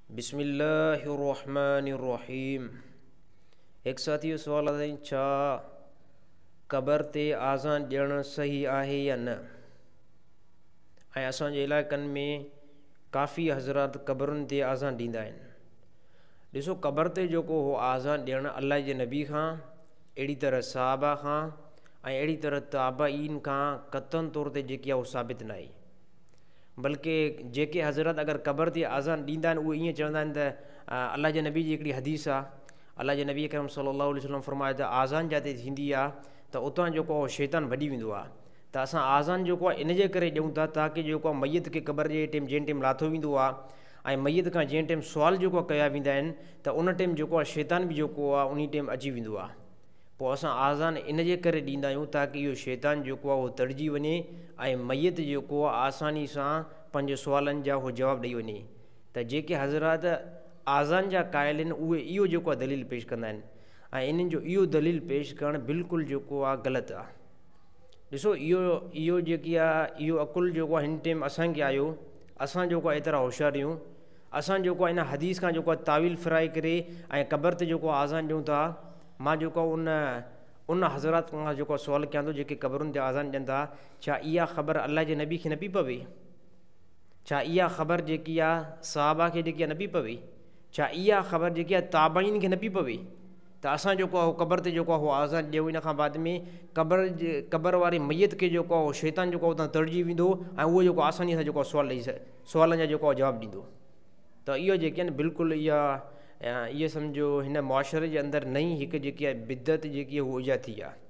بسم الله الرحمن الرحيم هڪ ساٿي جو سوال آهي ڇا قبر تي آذان ڏيڻ صحيح آهي يا نه؟ ۽ اسان جي علائقن ۾ ڪافي حضرات قبرن تي آذان ڏيندا آهن. ڏسو قبر تي جيڪو هو آذان ڏيڻ الله جي نبي کان، اهڙي طرح صحابه کان ۽ اهڙي طرح تابعين کان قطعن طور تي جيڪي آهي اهو ثابت ناهي. بلڪه جيڪي حضرات اگر قبر تي اذان ڏيندا آهن اهي ائين چوندا آهن ته الله جي نبي جي هڪڙي حديث آهي الله جي نبي اڪرم صلي الله عليه وسلم فرمايو ته اذان جاتي ٿيندي آهي ته اتان جيڪو آهي شيطان ڀڄي ويندو آهي ته اسان اذان جيڪو آهي ان جي ڪري ڏيون ٿا تاڪه جيڪو آهي ميت کي قبر جي ٽيم جنهن ٽيم لاٿو ويندو آهي ۽ ميت کان جنهن ٽيم سوال جيڪو آهي ڪيا ويندا آهن ته ان ٽيم جيڪو آهي شيطان به جيڪو آهي ان ٽيم اچي ويندو آهي پوء اسان آذان ان جي ڪري ڏيندا آهيون تاڪه اهو شيطان جيڪو آهي اهو تڙجي وڃي ۽ ميت جيڪو آهي آساني سان پنهنجي سوالن جا اهو جواب ڏئي وڃي ته جيڪي حضرات آذان جا قائل آهن اهي اهو جيڪو آهي دليل پيش ڪندا آهن ۽ انهن جو اهو دليل پيش ڪرڻ بلڪل جيڪو آهي غلط آهي. ڏسو اهو اهو جيڪي آهي اهو عقل جيڪو آهي هن ٽيم اسان کي آيو اسان جيڪو آهي ايترا هوشيار آهيون اسان جيڪو آهي ان حديث کان جيڪو آهي تاويل ڦرائي ڪري ۽ قبر تي جيڪو آذان ڏيون ٿا مان جيڪو ان ان حضرات کان جيڪو سوال ڪيان ٿو جيڪي قبرن تي آذان ڏين ٿا ڇا اها خبر الله جي نبي کي نه پئي پوي؟ ڇا اها خبر جيڪي آ صحابه کي جيڪي آ نه پئي پوي؟ ڇا اها خبر جيڪي آ تابعين کي نه پئي پوي ته اسان جيڪو آ قبر تي جيڪو آ هو آذان ڏيون ان کان بعد ۾ قبر جي قبر واري ميت کي جيڪو آ هو شيطان جيڪو اتان تڙجي ويندو ۽ اهو جيڪو آساني سان جيڪو سوال ڏئي سوالن جا جيڪو جواب ڏيندو ته اهو جيڪي آهن بلڪل اها اهو سمجهو هن معاشري جي اندر نئين هڪ جيڪي آهي بدعت جيڪي هو ايجاد ٿي آهي.